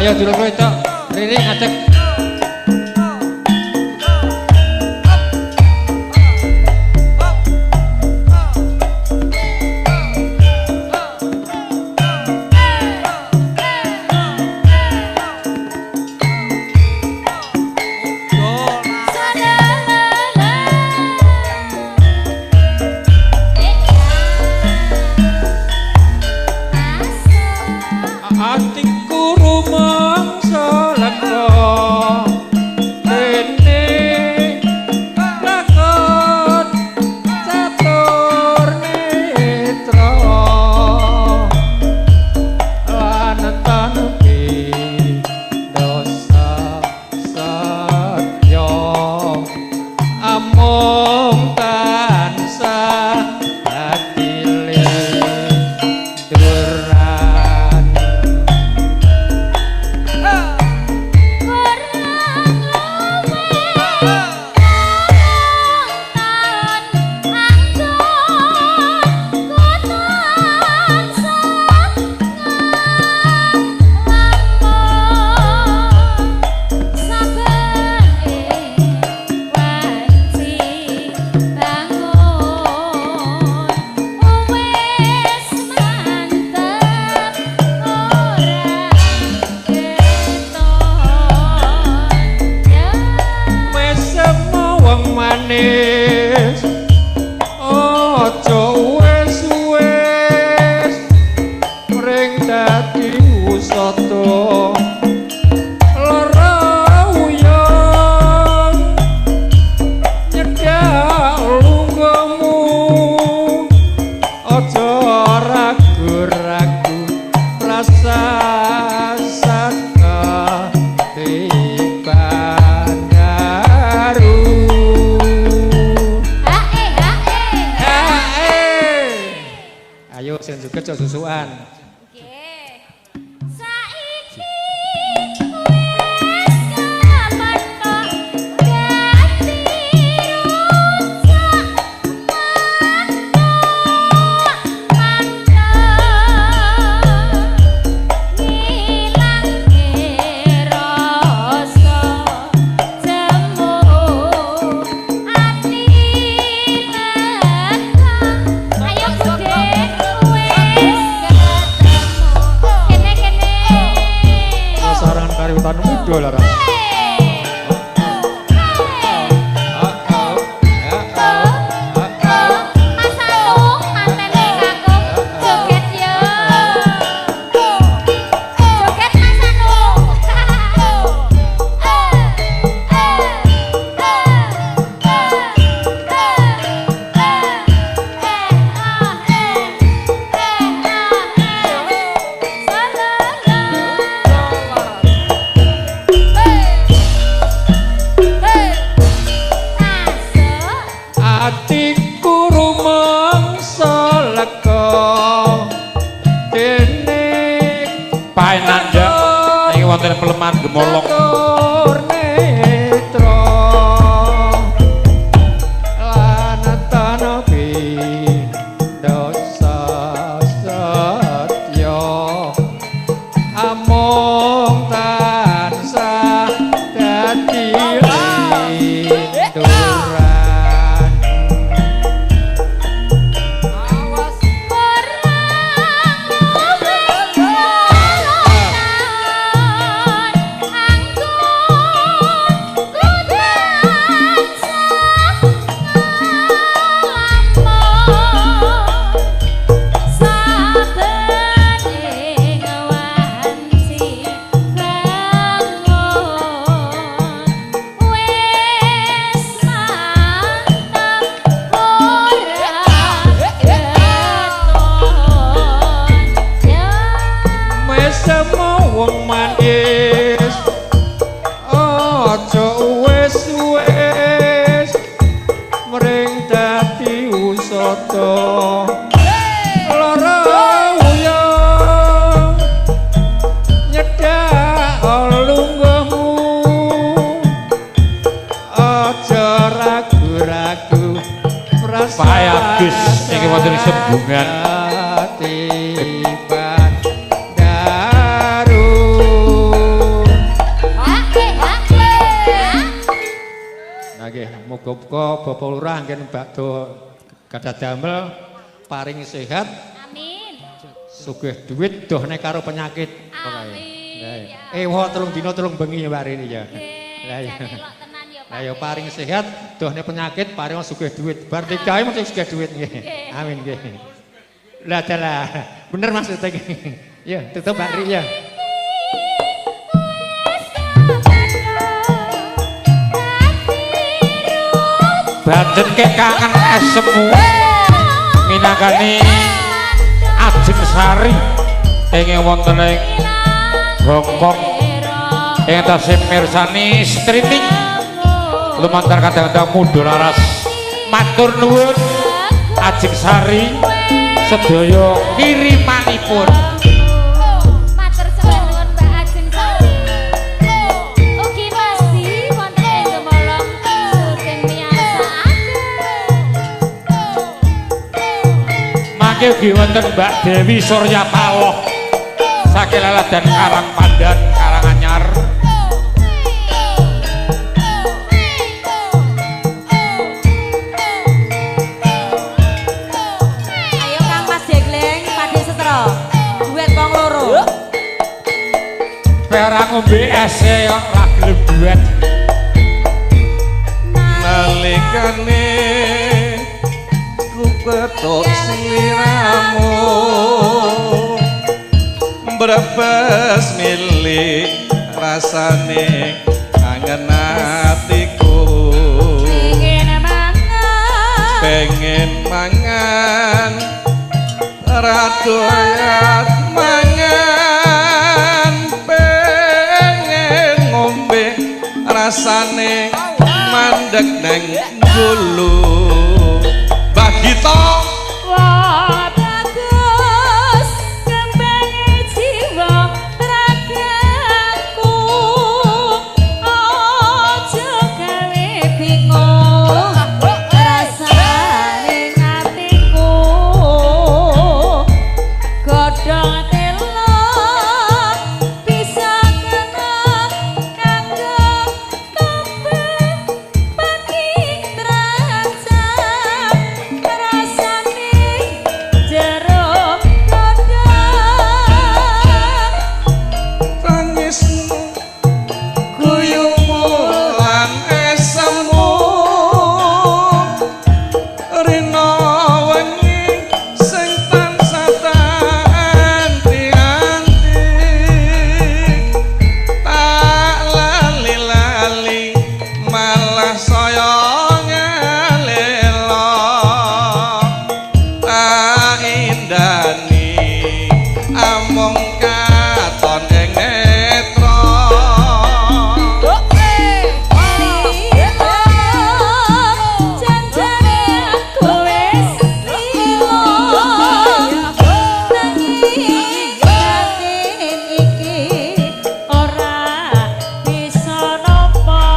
Ayo dulur wedok, Riri ngadeg. Atiku rumangsa lega dene lakon catur netra lan tanpi dosa satya amung tansah dadi linduran. Manis aja wis-wis mring dadi usata lara uyang nyedhak lungguhmu aja ragu-ragu rasa Ayo sing joget aja susukan. Nggih. Saiki wis kapatok dadi rusak mantuk mantuk ngilangke rasa jemu ati lega. Ayo Bude wis ketemu kene-kene. Sasaran kariwutan muda larang. Mas Anung mantene kakung joget yo. Joget Mas Anung. Atiku rumangsa lega dene Paenanda iki wonten pelemahan gemolong. Catur netra lan tanpi dosa satya amung tansah dadi linduran. Mesemo wong manis aja wis-wis mring dadi usata lara uyang nyedhak lungguhmu aja ragu-ragu prasa Pak Agus iki wonten sembungan. Daru. Muga-muga Bapak Lurah anggen bakdo gadah damel paring sehat, Amin. Sugih duit dohne karo penyakit. Amin. Lah Ya. Ewa 3 dina 3 bengi ya Mbak Rini ya. Nggih, Lah iya. jan elok tenan ya Pak. Lah ya paring sehat, dohne penyakit, paring sugih duit. Bar digawe mesti sugih duit nggih. Nggih. Amin nggih. Lah dalah. Bener maksudnya iki. Ya, tutup Mbak Ri ya. Batin ke kangen esemu minangkani Ajeng Sari ingkang wonten ing Hongkong ing tasih mirsani streaming lumantar kadang-kadang mudha laras. Matur nuwun Ajeng Sari sedaya kirimanipun. Matur suwun nuwun Mbak Ajeng Sari. Ugi mesti wonten ing Gemolong sugeng miyarsaken. Mangke ugi wonten Mbak Dewi Surya Paloh saking Laladan Karangpandan Karanganyar. Ayo Kang Mas Jegleng, Pade Setro. Duet wong loro. Kowe ora ngombe es e kok ora gelem duet. Nalikane ku ketuk sliramu brebes milik rasane kangen atiku, Pengen mangan, pengen mangan ra doyan mangan, pengen ngombe rasane mandek neng gulu. Mbah Gito. Wah bagus kembange jiwa ragaku, aja gawe bingung rasane atiku, godhong telo bisa kena kanggo kembang pati terancam rasane jero godhong. Tangismu, guyumu lan esemu rina wengi sing tansah tak anti-anti, tak lali-lali malah saya ngalelo, tak indani amung katon ing netra. Janjane aku wis lilo, nanging batin iki ora bisa nampa,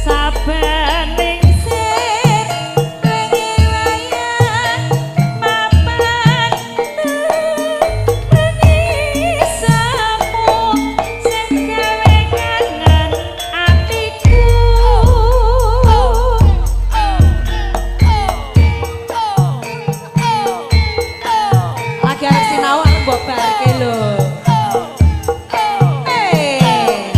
saben lingsir wengi wayah mapan tangisamu sing gawe kangen atiku. Lagi arep sinau arep mbok barke lho. Eh.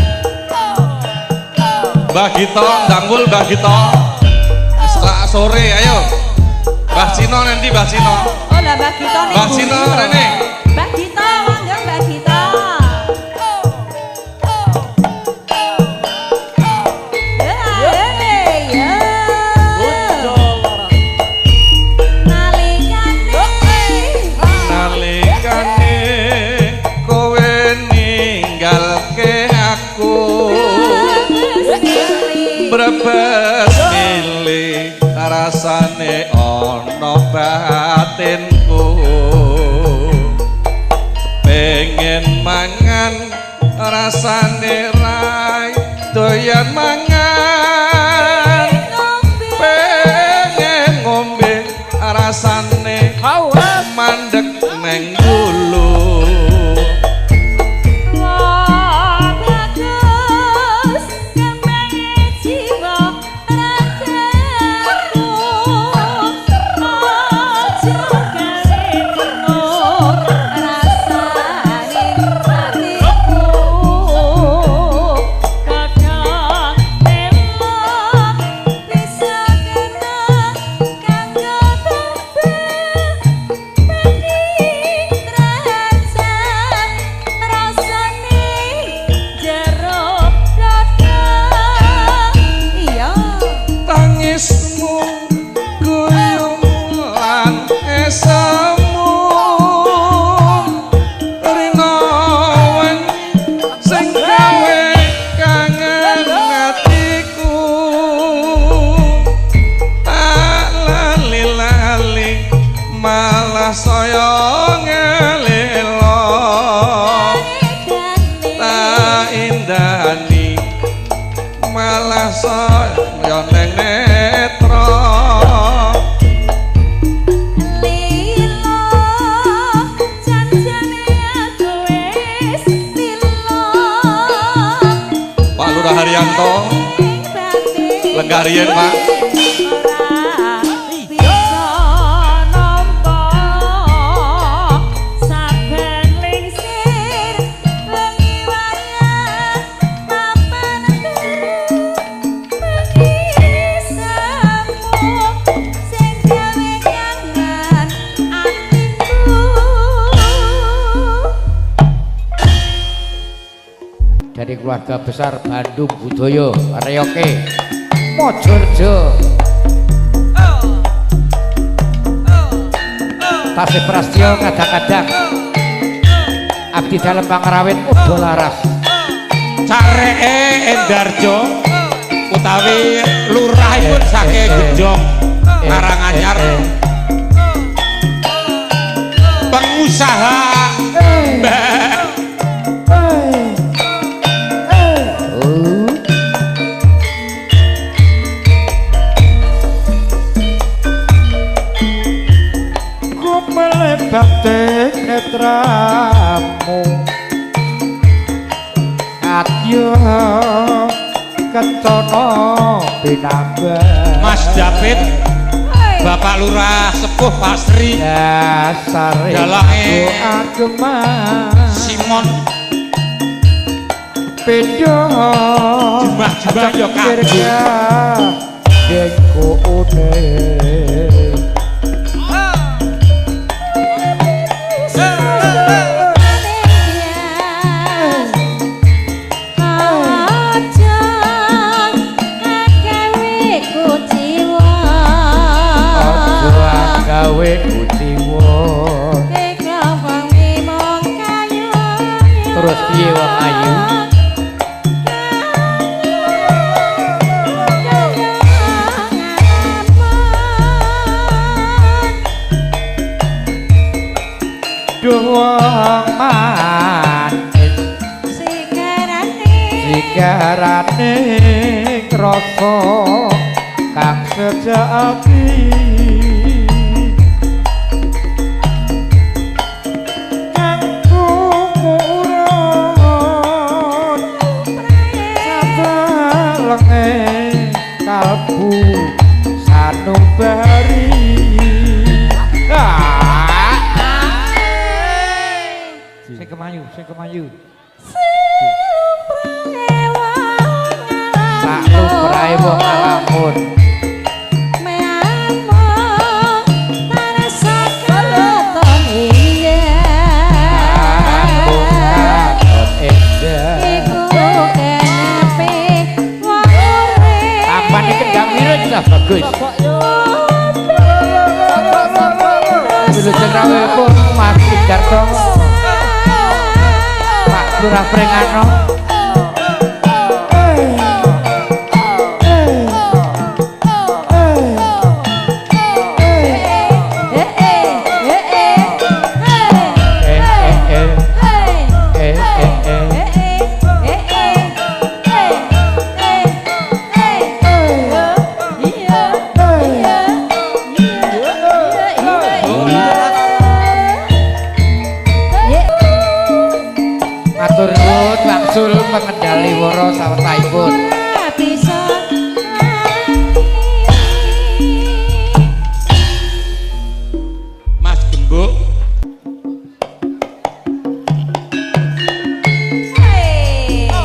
Mbah Gito, danggul Mbah Gito. Setelah sore ayo. Mbah Cino nanti Mbah Cino. Oh lah Mbah Gito ning Mbah mburi Cino lho. rene. Mbah Gito, monggo Mbah Gito. Ya, ya. Nalikane Nalikane kowe ninggalke aku brebes milih rasane ana batinku, pengen mangan rasane rai doyan mangan, pengen ngombe rasane mandek neng gulu. Wah bagus kembange jiwa saya neng netra. Lilo janjane aku wis lilo. Pak Lurah Haryanto lenggah riyen Pak. Ora bisa nampa saben lingsir wengi wayah papan turu bengi semu sing gawe kangen atiku. Dari keluarga besar Bandung Budoyo Reoke Mojorejo. Tasih Prastyo kadang-kadang abdi dalem pangrawit udo laras. Careke Endarjo utawi lurahipun saking Genjong Karanganyar. Pengusaha Mbak Gumelebate netramu Adya kencana pinambah. Mas David, Bapak Lurah Sepuh Pasri dasare Dalange ageman Simon beda Jumah-jumah ya kagum. Dengko une. Aja gawe kuciwa. Aja gawe kuciwa. Terus piye wong ayu? Duh wong manis sigarane rasa kang sejati kang tumurun sabalenge kalbu sanubari. Sing kemayu, sing kemayu. Sak lumrahe wong alamun. Katon endah. Apane kendang mireng lah bagus. Wilujeng rawuhipun Mas Widarto, Pak Lurah Prengano. Eh eh eh eh eh eh. Matur nuwun wangsul pengendali wara sawetahipun. Mas Gembuk. Iya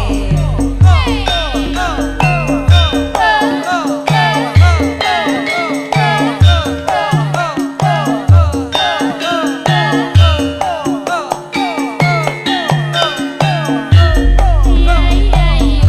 iya iya.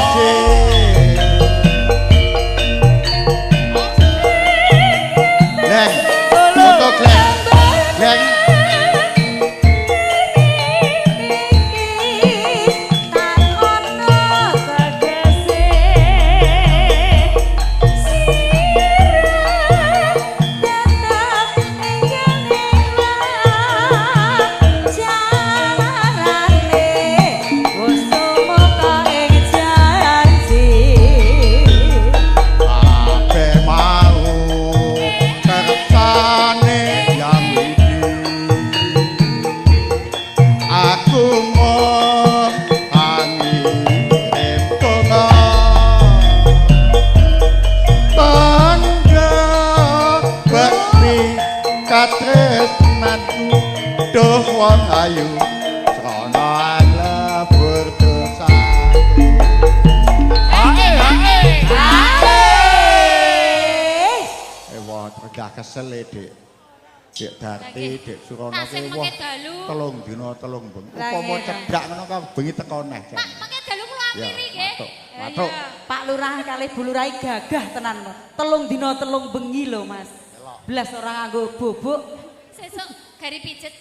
Kasil. Leng, foto Gleng. Gleng. Kabeh mau kersane yang iki. Aku mau angirim donga. Tandha bekti katresnanku duh wong ayu srana lebur dosaku. Hae hae. Ewa tegah kesel e, Dik. Dik Darti, Dik Surono Tasih ki wah mengke dalu. telung dina telung bengi. Lah, Upama nggih. cedhak ngono ka bengi teko neh. Jan. Pak, mengke dalu kula Ya, ampiri nggih. matuk, matuk. Pak Lurah kalih Bu Lurah gagah tenan. Telung dina telung bengi lho, Mas. Blas ora nganggo bubuk. Sesuk gari pijet.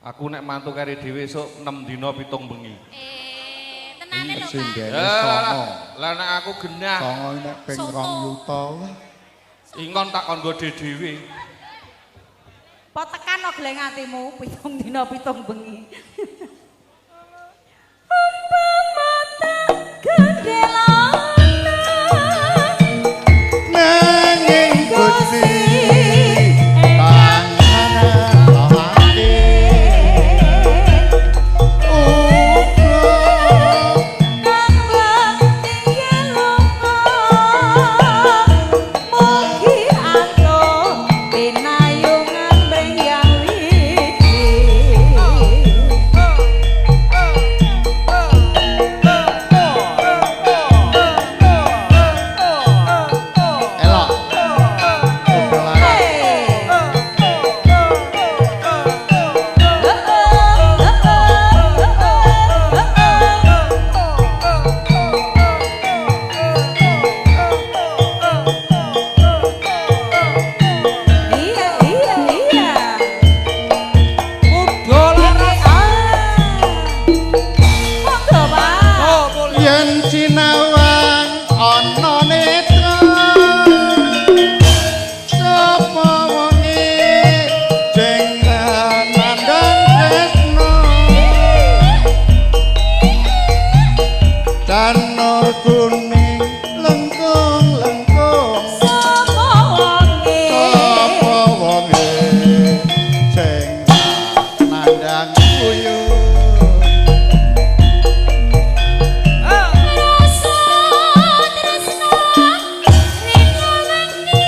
Aku nek mantu kari dhewe esuk 6 dina 7 bengi. Eh, tenane lho, Pak. Sindene Lah songo. lah nek aku genah, Songo nek ping Soto. 2 yuta. Wah. ingon tak kon nggo dhewe. Po tekan no gleng atimu pitung dina pitung bengi. Umpama tak gendhelana Nanging Gusti ingkang tanganake uga kang tinggal lunga mugi antuk pinayungan mring Yang Widi. Elok. Uga laras. Iya. Muda laras. Monggo, Pak. Oh, boleh. Yen sinawang ana netra sapa wonge jeng nandhang tresna Janur kuning lengkung-lengkung Sapa wonge? sapa wonge sing nandhang kuyung. Rasa tresno rina wengi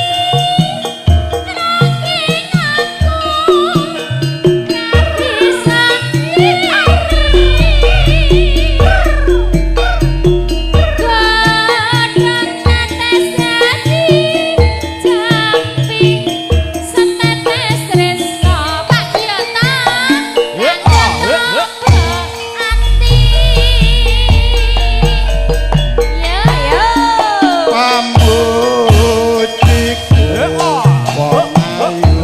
nanging aku ra bisa lali. Godhong tetes ati jampi setetes tresno Pak Giyota ati. Ya, Ayo. Pamujiku wong ayu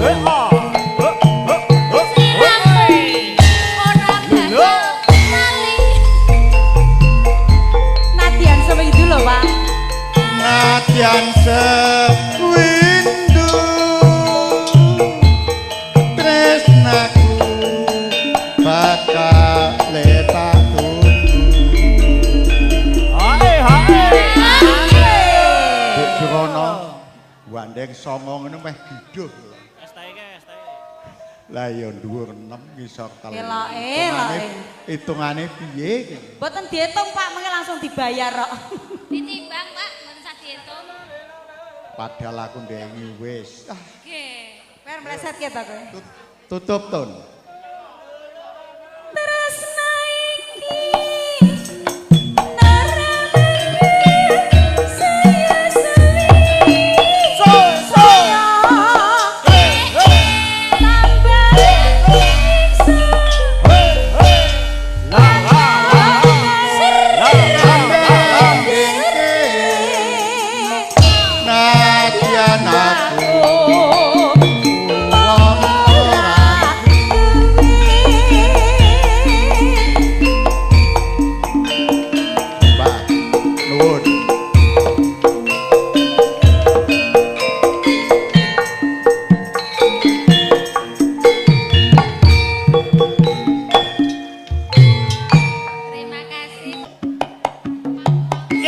sliramu ora bakal lali. Nadian sewindu lho, Pak. Nadyan sewindu tresnaku bakal tak tunggu. Hae hae. Dik Surono gandeng songo ngene meh giduh. Lah ya dhuwur 6 ngisor 3. Eloke, eloke. Hitungane piye iki? Mboten diitung, Pak, mengke langsung dibayar kok. Ditimbang, Pak, mboten usah diitung. Padahal aku ndengi wis. Ah, Nggih. Kowe arep meleset ke ta kowe? Tutup ton. Tresna iki naranake saya suwi saya tambah ingsun. La la la. La la la.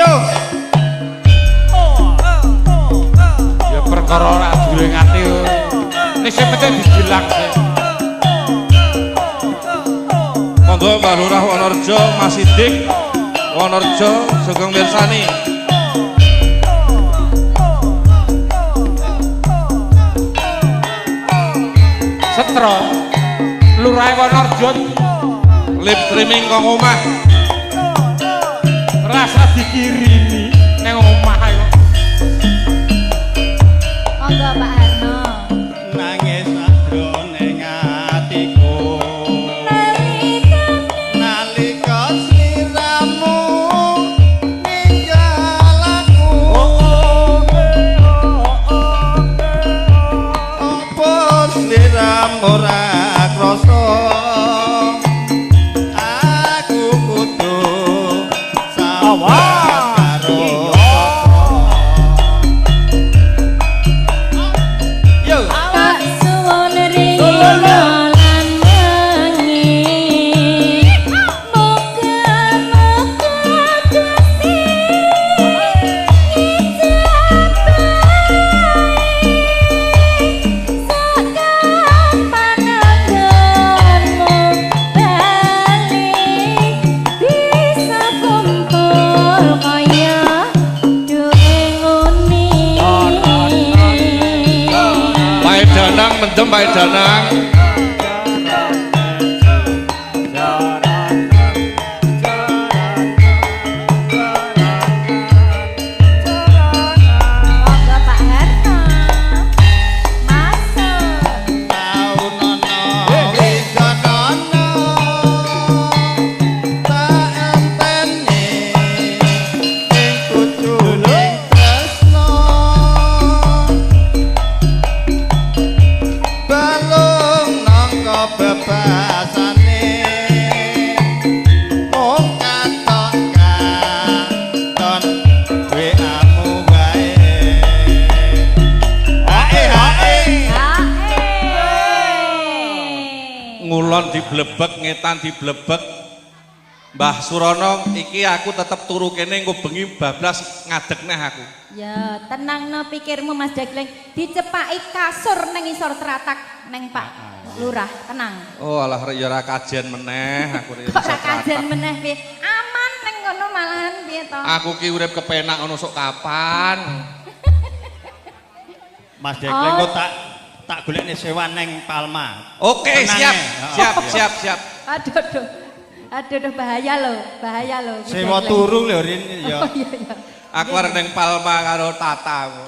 Yo. Ya perkara ora juring ati. Nek sing penting dijilang sih. Monggo Mbah Lurah Wonorejo, Mas Sidik Wonorejo sugeng mirsani. Setro. Lurahe Wonorejo Live streaming kong omah. Rasa dikirimi nang omah ayo. Monggo Pak Harno. Nangis sajroning atiku. Nalika sliramu ninggal aku. Apa sliramu ora krasa? Aku kudu sabar karo Yo. Tak suwun rina lan wengi. Muga-muga Gusti ngijabahi sakan pananggenmu bali bisa kumpul kaya duwe nguni. Pak Danang mendem Pak Danang. Monggo Pak Harno. Masuk. Taunono wijonono tak enteni ing kucuning tresno balung nangka bebasane mung katon katon WA-mu wae hae hae. Hae. Ngulon diblebek, ngetan diblebek. Mbah Surono iki aku tetep turu kene engko bengi bablas ngadeg neh aku. Ya, tenangno pikirmu Mas Dagleng. Dicepaki kasur neng isor teratak neng Pak Lurah, tenang. Oh alah ya ora kajian meneh aku Kok ora kajian meneh piye? Aman neng ngono malahan piye to? Aku ki urip kepenak ngono sok kapan? Mas Dekleng kok tak golekne sewa neng Palma. Oke, Tenang siap. ya. Heeh. Siap, siap, siap. Aduh, aduh. Aduh, aduh bahaya lho, bahaya lho. Sewa turu lho Rin ya. Oh iya iya. Aku arep neng Palma karo Tata aku.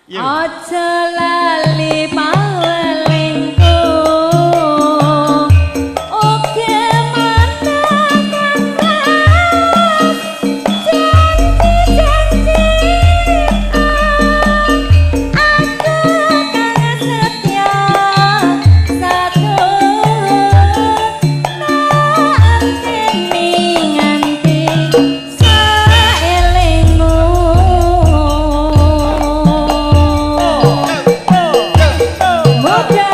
Yo. Aja lali pawelingku. Oke mantan mas janji-janji aku kang setia satu tak enteni nganti saelingmu. Muda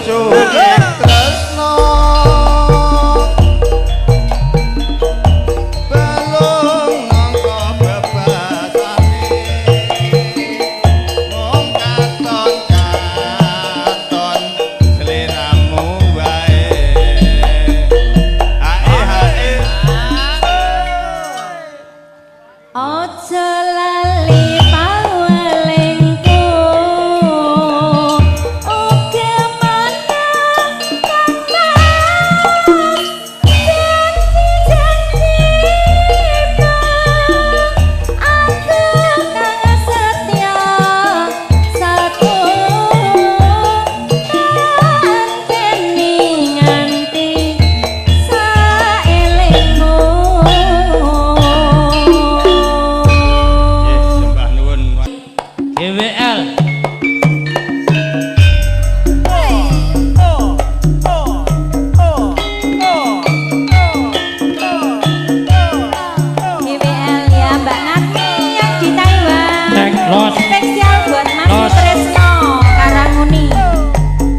Pucuke tresno balung nangka bebasane mung katon katon sliramu wae hae hae. Aja lali pawelingku uga menang janji-janjimu aku kang setya satu kene nganti saelingmu. Nggih, sembah nuwun. GWL. GWL ya Mbak Ngatmi yang di Taiwan. Cek, los. Spesial buat Mas Los. Tresno Karanguni.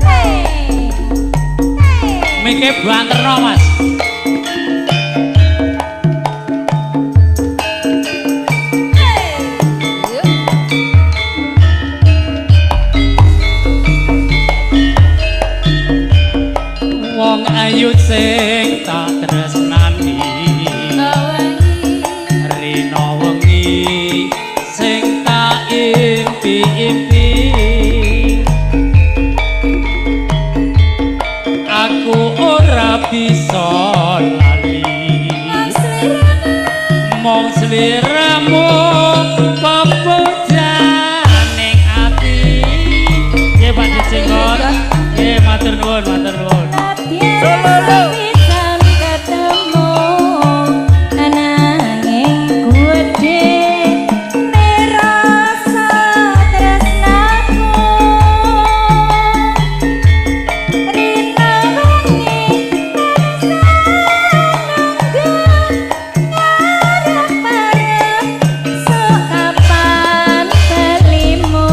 Hey. Hey. Mike banterno, Mas. Wong ayu sing tak tresnani rina wengi sing tak impi-impi aku ora bisa lali mung sliramu pepujaning ati. Nggih Pak Dicingkot, nggih matur nuwun, matur nuwun. Pisan ketemu nanging gedhe nerasa tresnaku rina wengi tansah ngarep-arep sok kapan balimu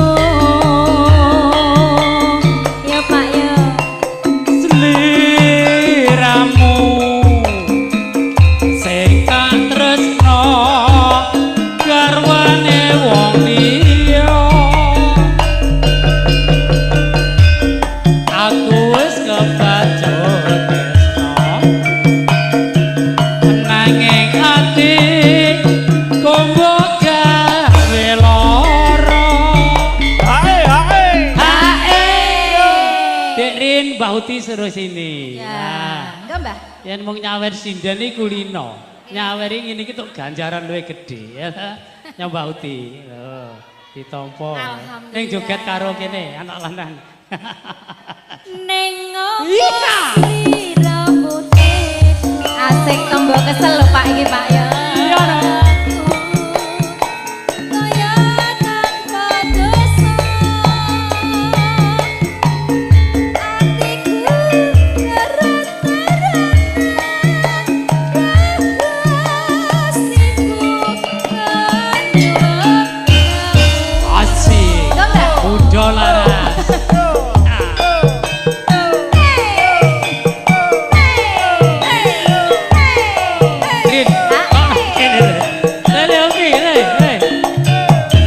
ya Pak ya. Sliramu sing tak tresno garwane wong liya aku wis kebacut tresno nanging ati mbok gawe lara. Hae hae. Hae. Dek Rin, Mbak Uti suruh sini. Ya, Nah, enggak Mbah. yen mung nyawer sinden iku kulino. Nyaweri ngene iki tok ganjaran luwih gedhe ya ta. Ya Mbak Uti. Lho, ditampa. Alhamdulillah. Ning joget karo kene anak lanang. Ning opo sliramu asik tombo kesel lho Pak iki Pak ya. Iya, no. Kaya tanpa dosa atiku keret-keretan rasiku kanyuwun. Asik. Enggak, Mbak? Udah laras. Rin. Oh, kene. Rene oke, rene. Rene.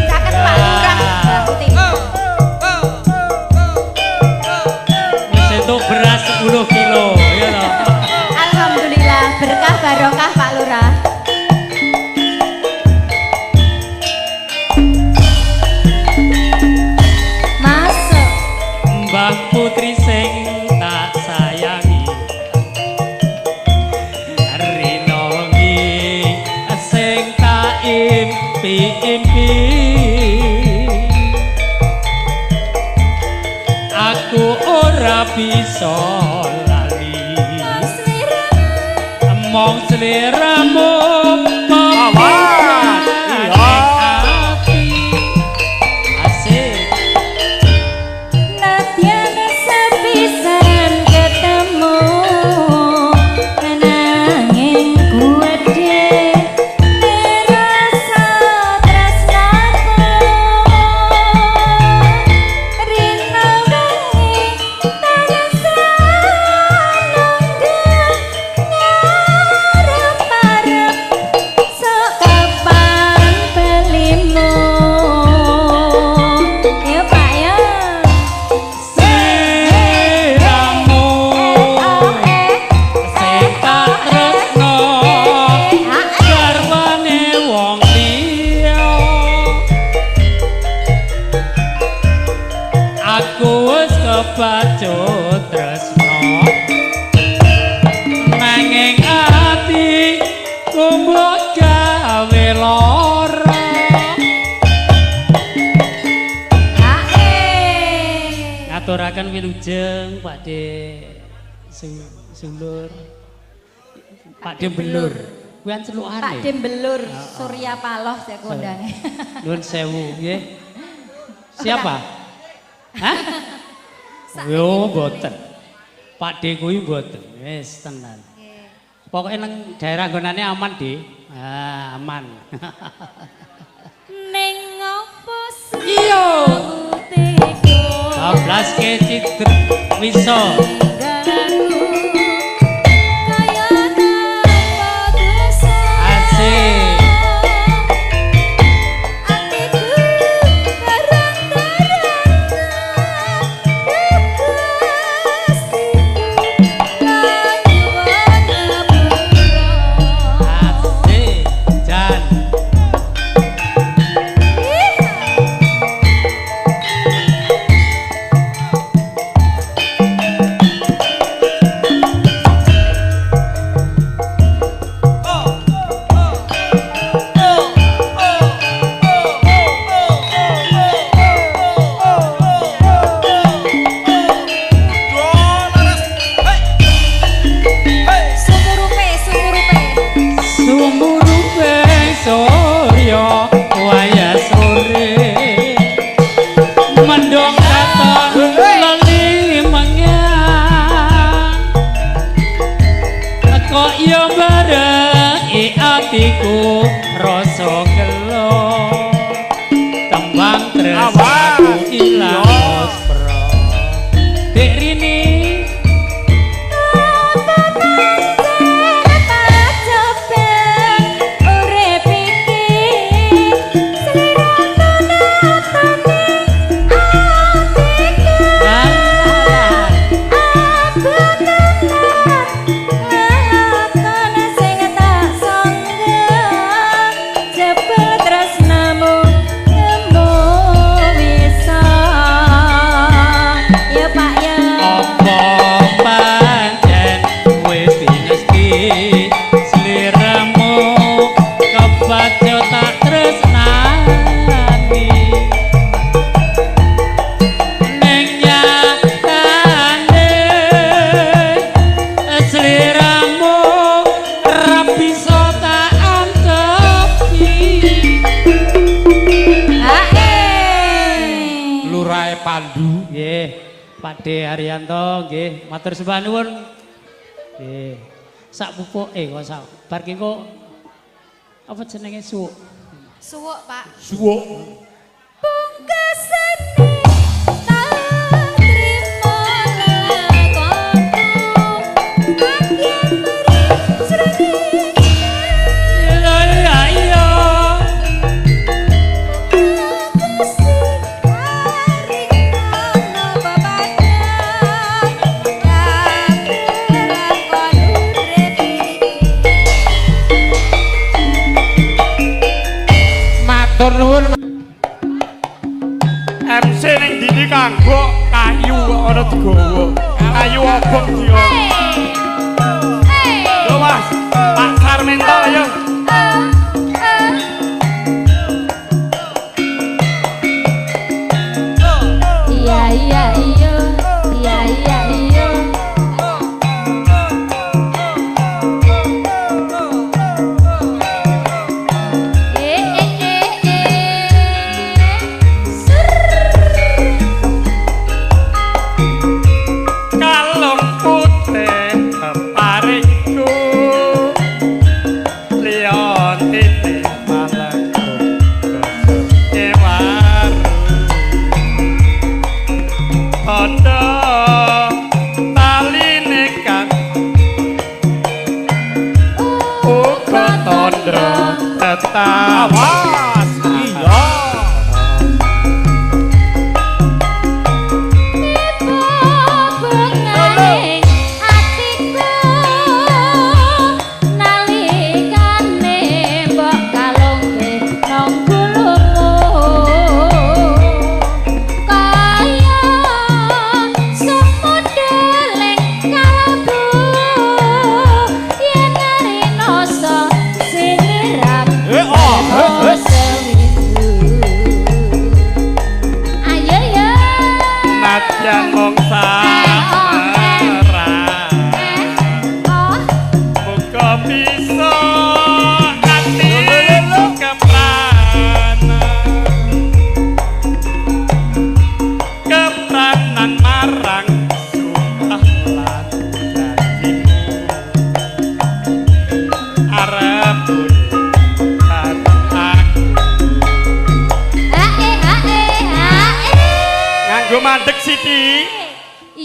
Caket Pak Lurah Mbak Uti. Wis entuk beras 10 kilo, ya toh. Alhamdulillah berkah barokah Pak Lurah. Masuk. Mbah Putri sing tak sayangi rina wengi sing tak impi-impi aku ora bisa lali mung sliramu Awas. ati asik. Nadyan sepisan ketemu nanging kuwede rasa tresnaku rina wengi tansah kebacut tresno nanging ati mbok gawe lara. Ngaturaken wilujeng Pak De Sulur. Pak De Belur. Kuwi kan celukane. Pak De Belur Surya Paloh saya kondange. Nuwun sewu nggih. Siapa? Hah? Yo mboten. Pak De kuwi mboten. Wis tenan. Pokoke nang daerah nggonane aman, De. Ah, aman. Ning opo Iya. Bablas ke cidrek wisa. Asik. Asik. Jan. Sumurupe, sumurupe. Sumurupe surya wayah sore. Mendung katon leli mengan. Kok ya bareng atiku rasa gelo. Tembang tresnaku ilang aspra. Dek Rini Apa pancen wis dinesti sliramu kebaca tak tresnani ning nyatane sliramu ra bisa tak antepi. Lurahe Pandu. Nggih, Pak De Haryanto nggih, matur sembah nuwun. Nggih. Sak pupuke kok sak bar ki kok apa jenenge suwuk. Suwuk, Pak. Suwuk. Pungkasane tak trimo lakonku akhir srengenge Iya iya iya. Gusti paring ana pepadang lakon urip iki. Matur nuwun. MC ning dindi kanggo kayu kok ana digawa. Kayu obong dia. Yo Mas, Pak Sarmento ayo. Iya iya iya iya iya iya. Eh eh eh eh. Sur. Kalung putih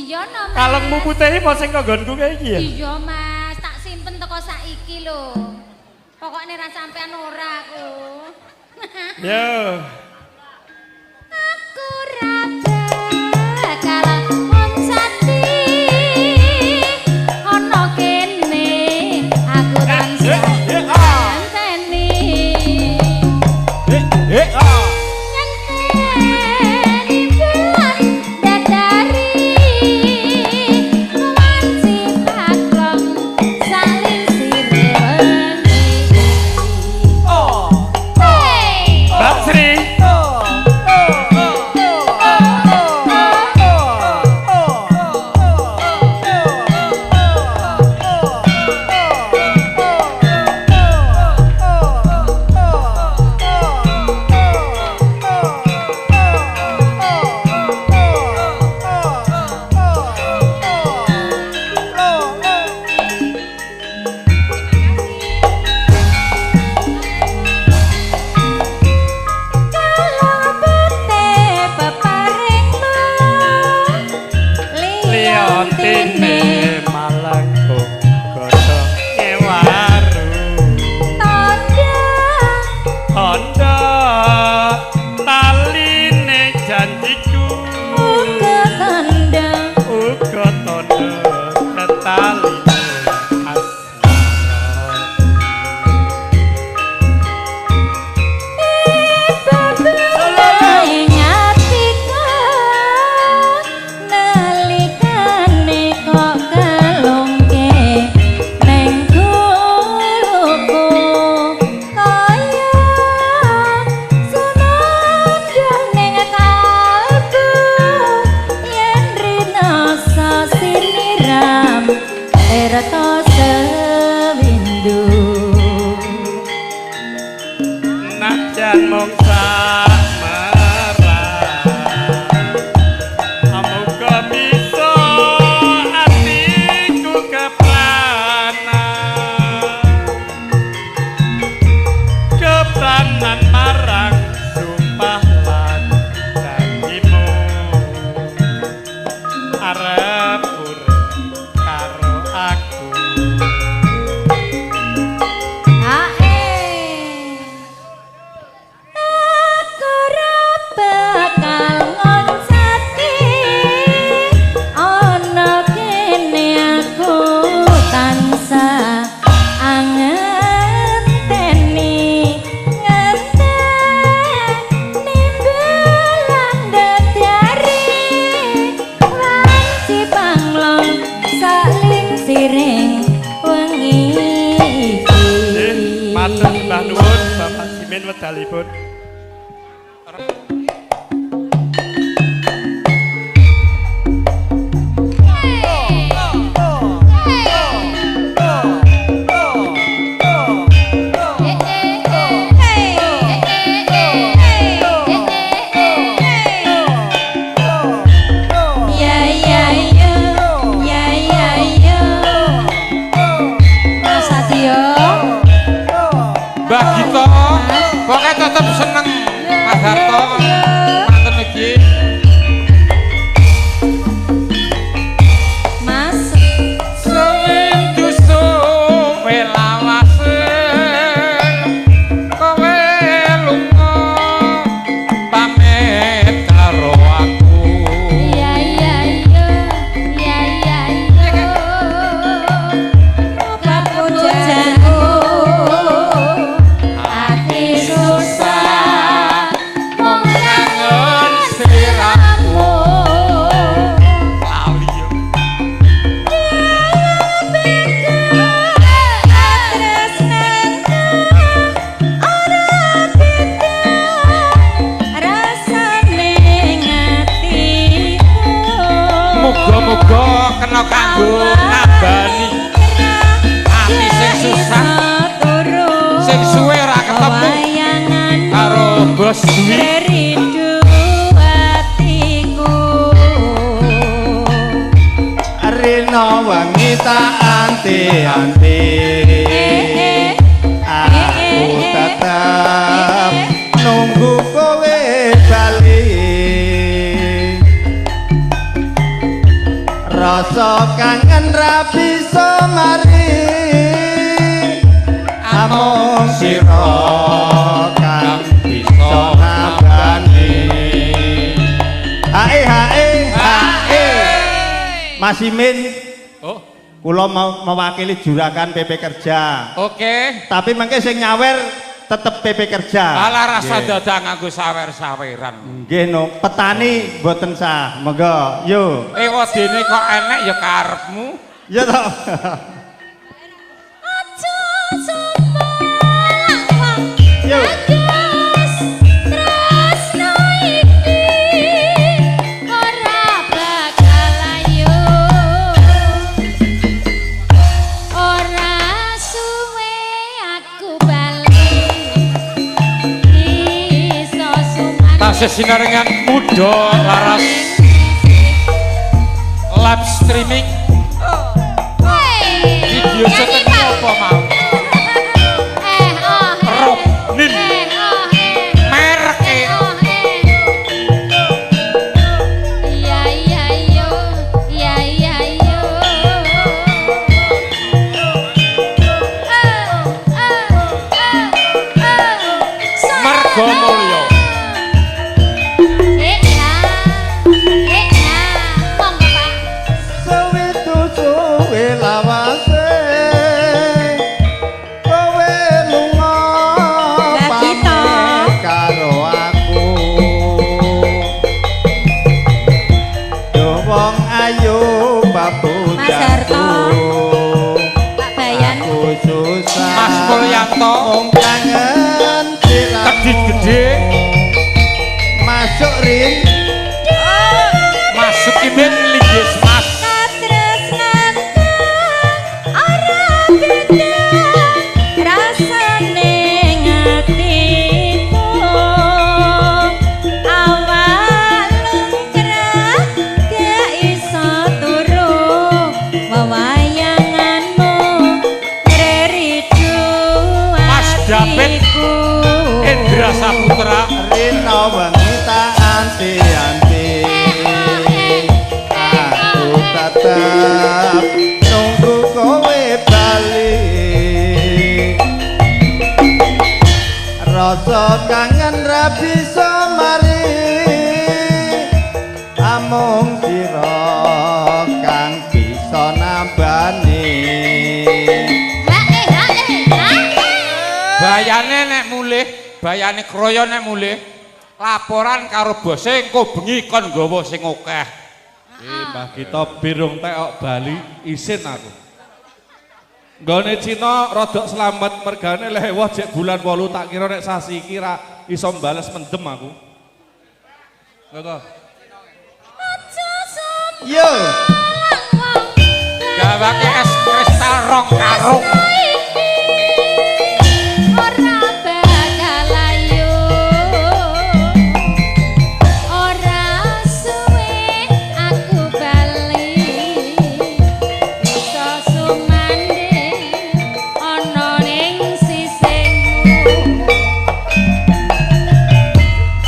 Iya no, Mas. Kalungmu putih apa sing kanggonku kae iki ya? Iya, Mas, tak simpen teko saiki lho. Pokoknya ra sampean ora aku. Yo. Aku ra bakal ngoncati ana kene aku tansah ngenteni. Ngenteni bulan dadari wanci paklong saling sireni. Oh. Hey! Mbak Sri. Kalung putih peparingmu Liontine malangkung godhong kewaru. Tandha Tandha taline janjiku uga tandha uga tandha ketaline asmara. Ing atiku nalikane kok kalungke neng guluku kaya sumandhang ning kalbu yen rinasa siniram tirta sewindu. Najan mung sakmerah, amuga bisa atiku kepranan, kepranan marang sumpah lan janjimu arep urip karo aku. Ae. Aku ora bakal ngoncati ana kene aku tansah angenteni ngenteni bulan dadari wanci panglong saling siring wengi iki. Nggih, matur sembah nuwun Bapak Simin wedalipun. Ya ya yo, ya ya yo. Mas Adyo. Mbah Gito, pokoknya tetep seneng Mas Harto. Manten iki. Mas, Sewindu suwe lawase kowe lunga pamit karo aku. Ya ya yo, ya ya yo. Kapujanku ati susah mung Kangen sliramu. Lali yo. Rasane ngatiku. Muga-muga kena kanggo nambani ati sing susah, sing suwe ora ketemu karo Bos Dwi. Rindu atiku. Rina wengi tak anti-anti. Aku tetep nunggu kowe bali. Rasa kangen ra bisa mari, amung sira kang bisa nambani. Hae hae hae. Mas Imin. Oh. Kula mau mewakili juragan PP Kerja. Oke. Tapi mengke sing nyawer tetep PP Kerja. Alah rasa Nggih. dadak nganggo sawer-saweran. Nggih no, petani mboten sah. Monggo, yo. Ewadene kok enek ya karepmu. Ya toh. Aja sumelang wong Yo. bagus tresno iki ora bakal ayu. Ora suwe aku bali iso sumandhing. Tasih sinarengan muda laras live streaming Wey, video nyanyi, syuting Pak. apa mau? Eh, oh, eh. Robnin. Eh, oh, eh. Mereke. Eh, oh, eh. Iya, iya, iyo. Iya, iya, iyo. Eh, eh, eh, eh. Margo Mulyo. Eh, ya. Eh, ya. Monggo, Pak. Sewitu suwe lawase kowe lunga Lah, kita. pamit karo aku. Yo wong ayu Mas Harto. Pak Bayan. Aku susah Mas Mulyanto. mung kangen sliramu. Kedit gede. Masuk Rin. Masuk Imin linggis Mas. Katresnanku ora beda rasane ngatiku. Awak lungkrah gak iso turu wewayanganmu ngridu Mas David atiku. Indra Saputra. Rino wengi tak anti-anti. Aku tetep nunggu kowe bali. Rasa kangen ra bisa mari, amung sira kang bisa nambani. Hae, hae, hae. Bayane nek mulih, bayane kroyo nek mulih, laporan karo bose engko bengi kon nggawa sing akeh. Mbah kita birung tekok Bali isin aku. Nggone Cina rodok slamet mergane leh wah jek bulan 8 tak kira nek sasi iki ra iso mbales mendem aku. Ngono. Aja sumelang Yo. wong Gawake es kristal rong karung. iki ora bakal ayu. Ora suwe aku bali iso sumandhing ana ning sisihmu.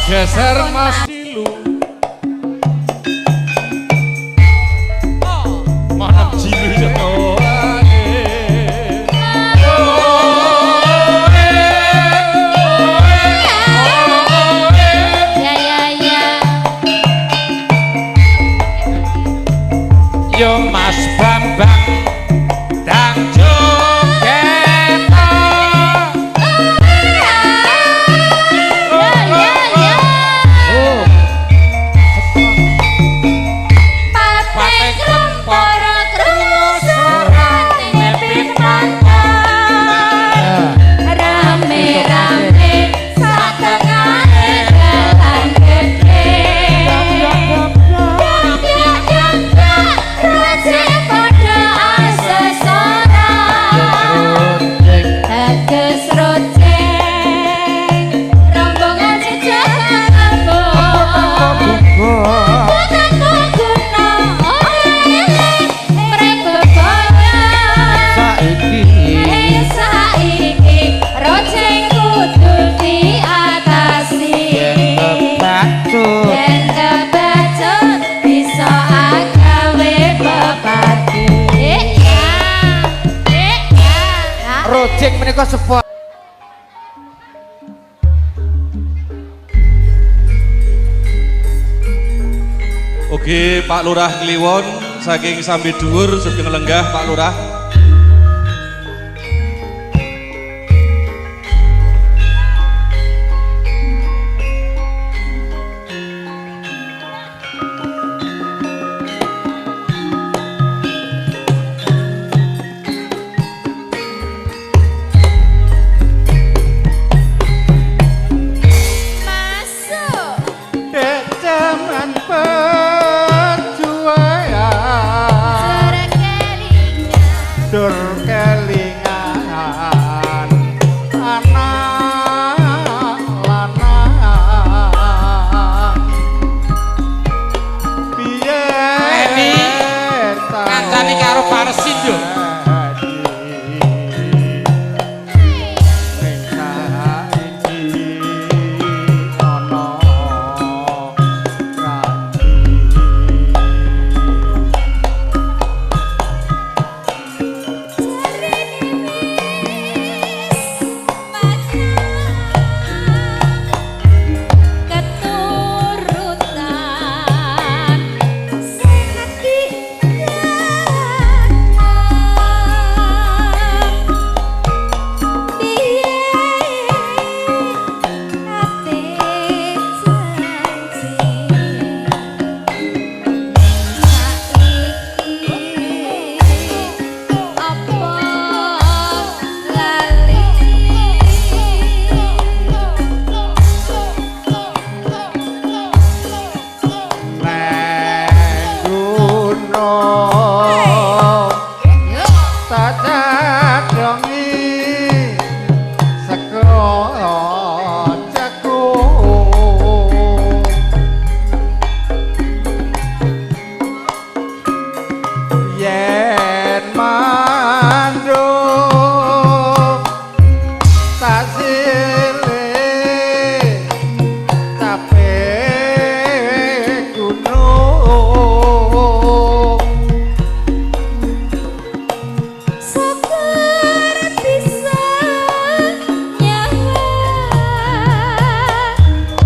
Geser Mas Cilu. Mana jilu ya. Ya ya ya. Yo Mas Bambang dang joget. Ya ya ya. Oh. Pate krempor krungu suarane pit motor. Rame-rame satengahe dalan gedhe. Dampyak-dampyak rajek padha Kucing menika sepuh. Oke, Pak Lurah Kliwon saking Sambi Dhuwur sugeng lenggah Pak Lurah. Masuk. Dek jaman perjuangan Ora kelingan. dur kelingan anak lanang piye Leni, ngancani karo Parsin yo. Ning saiki ana ganti. Keturutan sehati piye ate janji saiki apa lali. Neng gunung tak cadongi sego jagung yen manduk tak silih tape gunung. Syukur bisa nyawa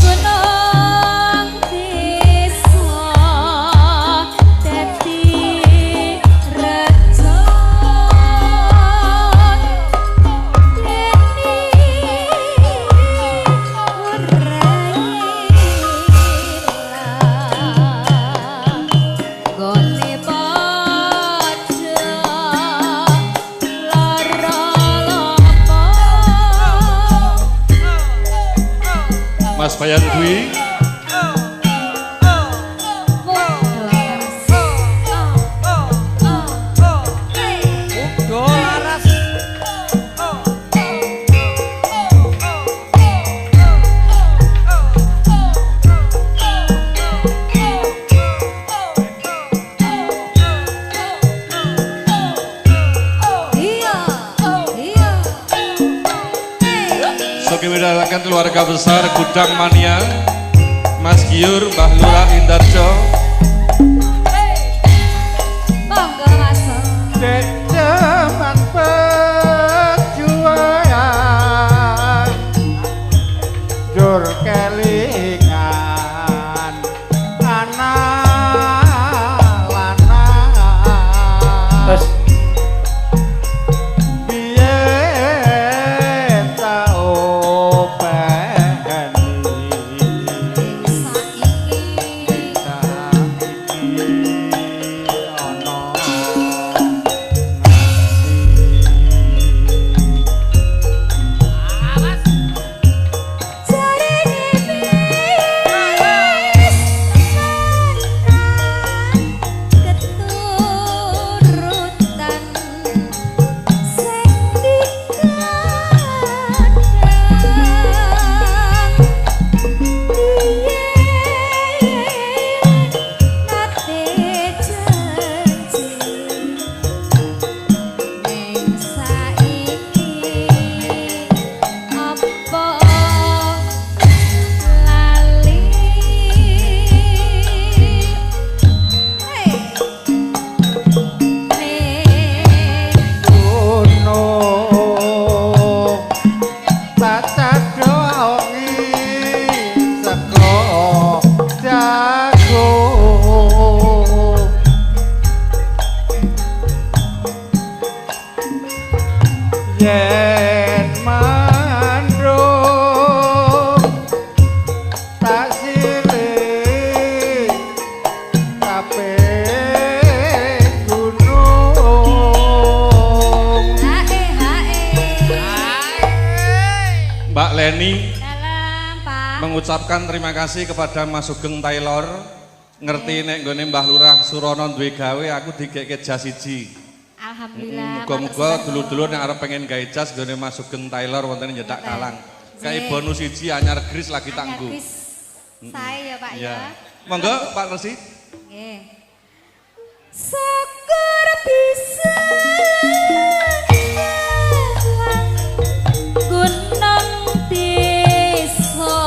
gunung bisa dadi rejo dene ora ilang gone padha lara lopo. Mas Bayan Dwi, Do laras. Iya, iya. Sugeng midhangetaken keluarga besar Gudang Mania, Mas Giur, Mbah Lurah Indarjo, Monggo Mas. Dek jaman perjuangan dur kelingan anak lanang Terus piye tau peni Saiki saiki Yen mandung tak silih kabeh gunung. Hae hae. Mbak Leni Dalam, Pak. Mengucapkan terima kasih kepada Mas Sugeng Taylor. Ngerti nek nggone Mbah Lurah Surono duwe gawe aku digeke jas siji. Alhamdulillah. Muga-muga dulur-dulur nek arep pengen gawe jas nggone Mas Sugeng Taylor wonten nyedak Kalang. Kae bonus siji anyar gris lagi tak nggo. Sae ya, Pak ya. Monggo Pak Resi. Nggih. Syukur bisa gunung desa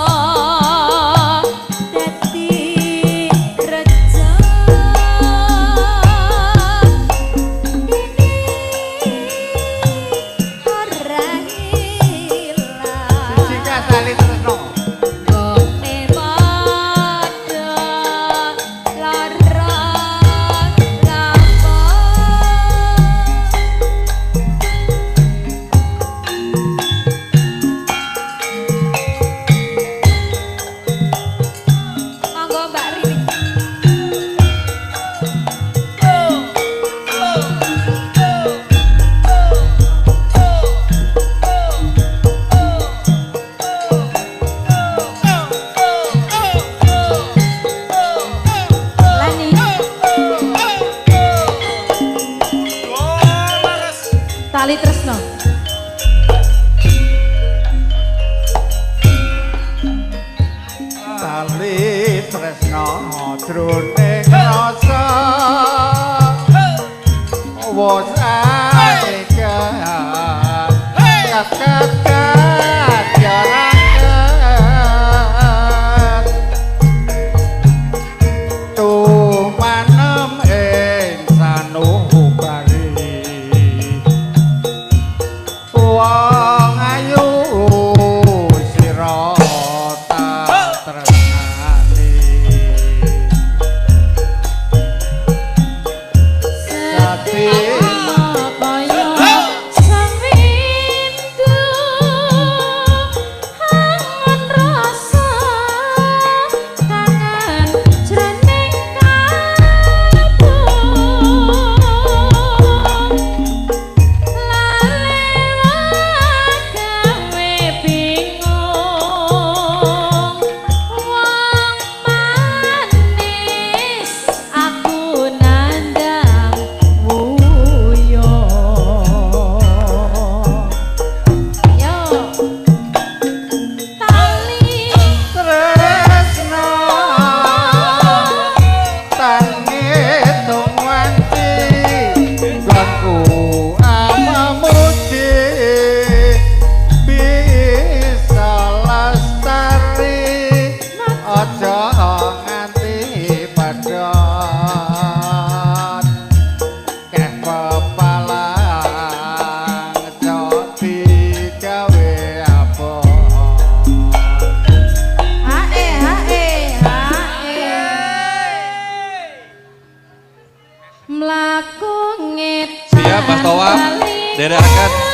dadi reja dene ora ilang. Siji tali tresno. Gone padha lara lapo. Monggo Mbak Rini. Lani. Tali tresno. Tali tresno jroning rasa wos atekan kekakat jarakan tumanem ing sanubari wong ayu sira tak tresnani. Sati Kaya sawindu hangon rasa kangen jroning kalbu lalewa gawe bingung wong manis aku nandang wuyo. Yo tali tresno tangitung wanci nggonku amamuji bisa lestari aja nganti padhot keh pepalang cok digawe abot. Hae hae hae. Mlaku ngetan Siap Mas Towap. bali. Derekaken.